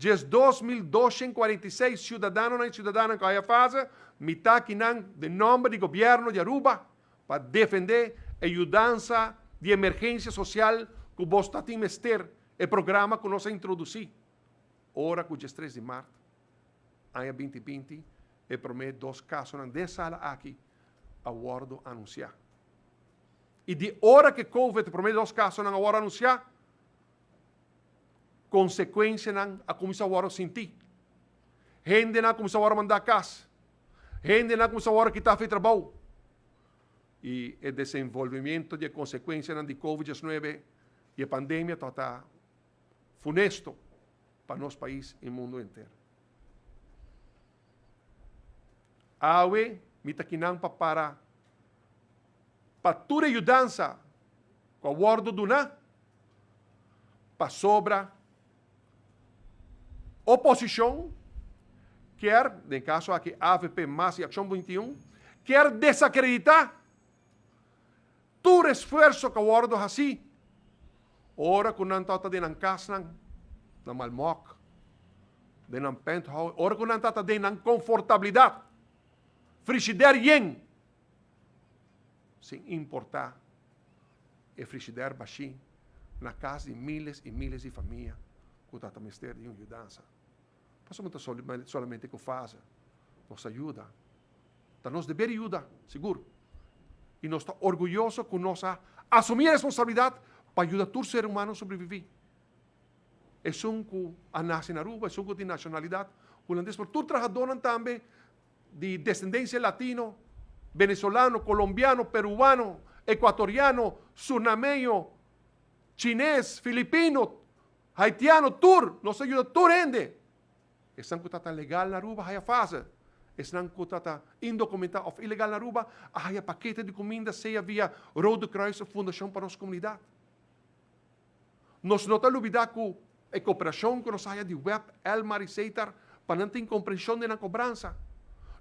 12.246 ciudadanonan y ciudadananan cu a haya fase, mi ta akinan den nomber di Gobierno di Aruba pa defende e yudansa di emergencia social cu bos ta tin mester, e programa cu nos a introduci ora cu 13 di maart aña 2020 e prome dos casonan den sala aki a wordo anuncia. Y di ora cu Covid e prome dos casonan a wordo anuncia, consecuencianan a cuminsa wordo sinti. Hendenan a cuminsa wordo manda cas. Hendenan a cuminsa wordo kita fi trabou. Y e desenvolvimiento di e consecuencianan di Covid-19 y e pandemia ta funesto pa nos pais y mundo entero. Awe mi ta kinan pa para pa tur e yudansa cu a wordo duna pasobra oposicion kier, den caso aki avp mas y Accion 21, kier desacredita tur esfuerso cu a wordo haci ora cu nan tabata den nan casnan na Malmok, den nan penthouse, ora cu nan tabata den nan confortabilidad, frigidaire yen, sin importa e frigidaire bashi na cas di miles y miles di famia cu tabata mester di un yudansa. Pasobra no ta solamente cu fase nos a yuda, ta nos deber yuda, sigur. Y nos ta orguyoso cu nos a asumi e responsabilidad pa yuda tur ser humano sobrevivi. Esun cu a nace na Aruba, esun cu tin nacionalidad Hulandes, pero tur trahadornan tambe di descendencia latino, venezolano, colombiano, peruano, ecuatoriano, surnameño, chines, filipino, haitiano, tur, nos a yuda tur hende. Esnan cu ta legal na Aruba haya fase. Esnan cu ta indocumenta of ilegal na Aruba a haya pakete di cuminda sea via Rode Kruis of Fundacion pa nos comunidad. Nos no ta lubida cu e cooperacion cu nos haya di web, Elmar y Setar pa nan tin comprension den nan cobransa.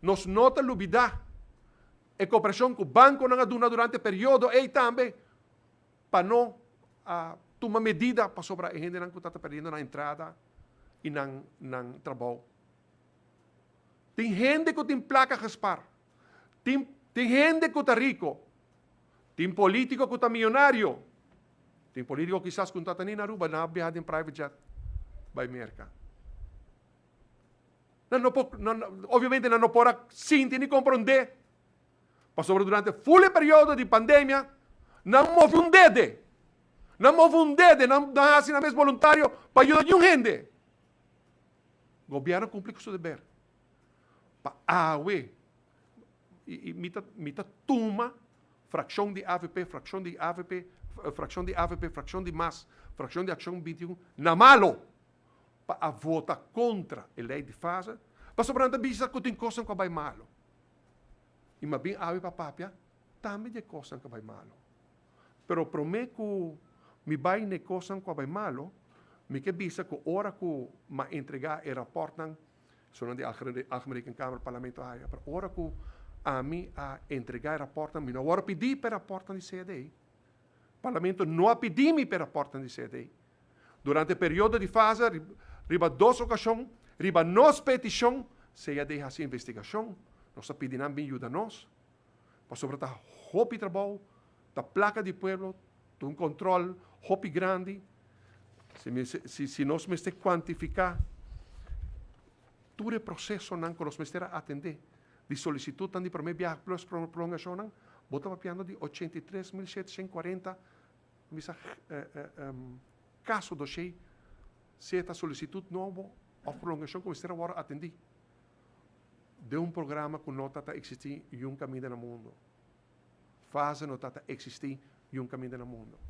Nos no ta lubida e cooperacion cu banconan a duna durante e periodo ey tambe pa no a tuma medida pasobra e hendenan cu ta perdiendo nan entrada y nan trabou. Tin hende cu tin placa gespar. Tin hende cu ta rico. Tin politico cu ta miyonario. Tin politico kisas cu no ta ni na Aruba, nan a biaha den private jet bay Merca. Nan no por, nan, obviamente nan no por a sinti ni comprende. Pasobra durante full e periodo di pandemia, nan move un dede. Nan move un dede, nan haci nan mes voluntario pa yuda niun hende. Gobierno cumpli cu su deber. Pa awe, y mi ta tuma fraccion di avp, fraccion di avp, fraccion di avp, fraccion di mas, fraccion di Accion 21, na malo pa a vota contra e ley di fase, pasobra nan ta bisa cu tin cosnan cu a bay malo. Y m'a bin awe pa papia tambe di e cosnan cu a bay malo. Pero prome cu mi bay n'e cosnan cu a bay malo, mi ke bisa cu ora cu m'a entrega e rapportnan, sonan di Algemene Rekenkamer, Parlamento haya, pero ora cu ami a entrega e rapportnan, mi no a worde pidi pa e rapportnan di CAD. Parlamento no a pidi mi pa e rapportnan di CAD. Durante e periodo di fase, riba dos ocasion, riba nos peticion, CAD haci investigacion, nos a pidi nan bin yuda nos, pasobra ta hopi trabou, ta placa di pueblo, ta un control hopi grandi. Si nos mester cuantifica tur e procesonan cu nos mester a atende, di solicitudnan di prome biaha plus prolongacionnan, bo ta papiando di 83.740 bisa caso dossier, sea ta solicitud nobo of prolongacion cu mester a worde atendi den un programa cu no ta existi yun caminda na mundo. Fase no ta existi yun caminda na mundo.